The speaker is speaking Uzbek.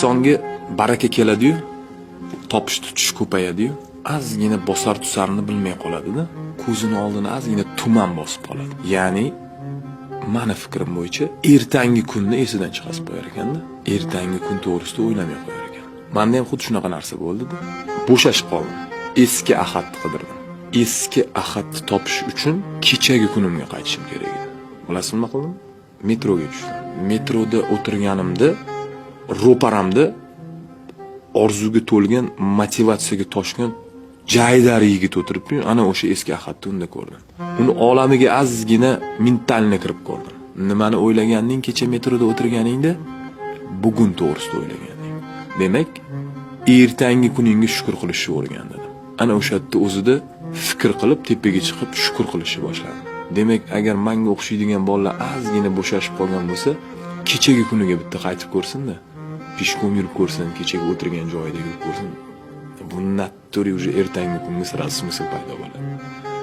Insonga baraka keladi-yu, topish tutish ko'payadi-yu, ozgina bosar tusarini bilmay qoladida, ko'zini oldini ozgina tuman bosib qoladi. Ya'ni mani fikrim bo'yicha, ertangi kunni esidan chiqarib qo'yar ekanda, ertangi kun to'g'risida o'ylamay qo'yar ekan. Manda ham xuddi shunaqa narsa bo'ldi-da. Bo'shashib qoldim. Eski Ahadni qidirdim. Eski Ahadni topish uchun kechagi kunimga qaytishim kerak edi. Bilasizmi, nima qildim? Metroga tushdim. Metroda o'tirganimda ro'paramda orzuga to'lgan, motivatsiyaga toshgan jaydari yigit o'tiribdi. Ana o'sha eski Ahadni unda ko'rdim. Uni olamiga ozgina ментально kirib ko'rdim. Nimani o'ylaganding kecha metroda o'tirganingda? Bugun to'g'risida o'ylaganding. Demak, ertangi kuningga shukur qilishni o'rgan dedim. Ana o'sha yerda o'zida fikr qilib, tepaga chiqib shukur qilishni boshladim. Demak, agar manga o'xshaydigan bolalar ozgina bo'shashib qolgan bo'lsa, kechagi kuniga bitta qaytib ko'rsin-da. Пешком yurib ko'rsin, kechagi o'tirgan joyida yurib ko'rsin. Bu натуре уже ertangi kunga сразу смысл paydo bo'ladi.